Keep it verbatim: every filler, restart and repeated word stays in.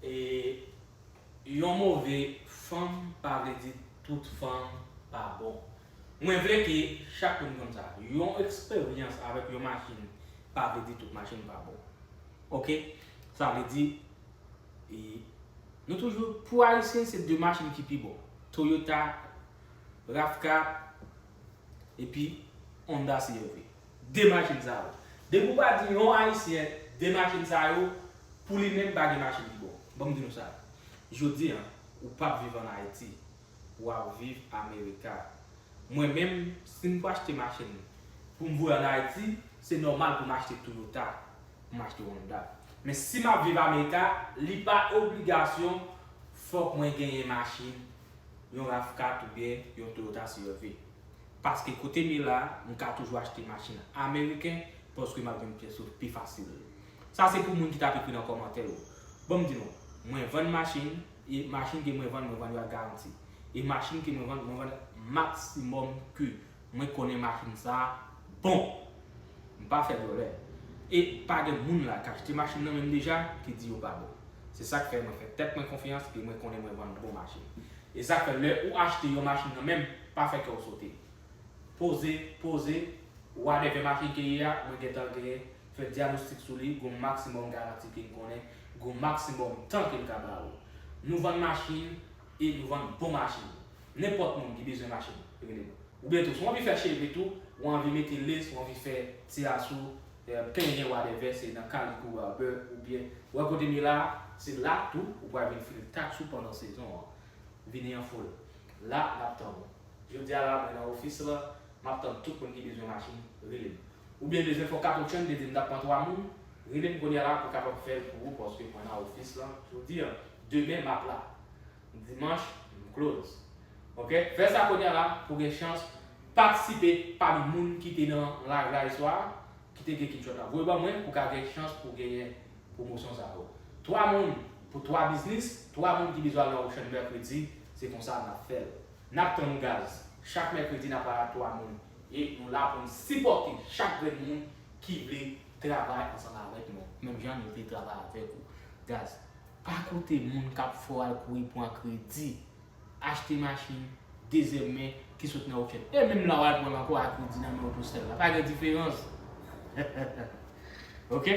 E yon move fanm pa vle di tout fanm pa bon. Mwen vle ke chak moun konn sa. Yon eksperyans avèk yon machin pa vle di tout machin pa bon. Oke? Sa vle di, e, nou toujou, pou Ayisyen, se de machin ki pi bon. Toyota rav kat epi Honda C R V. De machin sa yo. Depi w pa di yon Ayisyen, de machin sa yo, pou li menm pa gen machin ki bon. Ban m di nou sa. Jodi a, ou p ap viv ann Ayiti, w ap viv Amerika. Mwen menm, si m pou achte machin pou m voye ann Ayiti, se nòmal pou m achte Toyota, pou m achte Honda. Men si m ap viv Amerika, li pa obligasyon fòk mwen genyen machin, yon rav kat oubyen yon Toyota C R V. Paske kote m ye la, m ka toujou achte machin ameriken, paske m ap jwenn pyès yo pi fasil. Sa se pou moun ki t ap ekri nan kòmantè yo. Ban m di nou, mwen vann machin, e machin ke mwen vann, mwen vann yo ak garanti. E machin ke mwen vann, mwen vann maksimòm ke mwen konnen machin sa bon. M pa fè dòlè. E pa gen moun la k achte machin nan menm deja ki di yo pa bon. Se sa k fè mwen fè tèt mwen konfyans e mwen konnen mwen vann bon machin. E sa k fè lè ou achte yon machin nan menm, pa fè kè w sote. Poze, poze, whatever machin ke ye a, mwen gentan genyen, fè dyagnostik sou li, gon maksimòm garanti ke m konnen, gon maksimòm tan ke m ka ba ou. Nou vann machin e nou vann bon machin. Nenpòt moun ki bezwen machin, rele nou. Oubyen tou, si w anvi fè cheve tou, w anvi mete lace, w anvi fè ti asou, eh, penyen, whatever, se nan Calico Barber, oubyen, ou wè kote m ye la, se la tou, ou pral vin file taks ou pandan sezon an. Vini an fòl. La, n ap tann ou. Jodi a la, mwen nan ofis la, m ap tann tout moun ki bezwen machin, rele m. Oubyen bezwen fè yon katwotchenn, te di m t ap pran twa moun, rele m kounye a la pou kapab fè l pou ou, paske mwen nan ofis la, jodi a, demen m ap la. Dimanch, m close. Oke? Fè sa kounye a la pou gen chans patisipe pami moun ki te nan live la yè swa, ki te gen kinchòt la. Voye ban mwen pou ka gen chans pou genyen pwomosyon sa yo. Twa moun pou twa biznis, twa moun ki bezwen al nan Ocean mèkredi, se konsa n ap fè l. N ap tann ou gaz. Chak mèkredi n ap pale ak twa moun. E nou la pou n sipòte chak grenn moun ki vle travay ansanm avèk nou. Menm jan nou vle travay avèk ou. Gaz, pa koute moun k ap fè w al kouri pran kredi. Achte machin dezyèm men ki sot nan Ocean. E menm la w al pran l ankò a kredi nan men w tou sèl la. Pa gen diferans. Oke?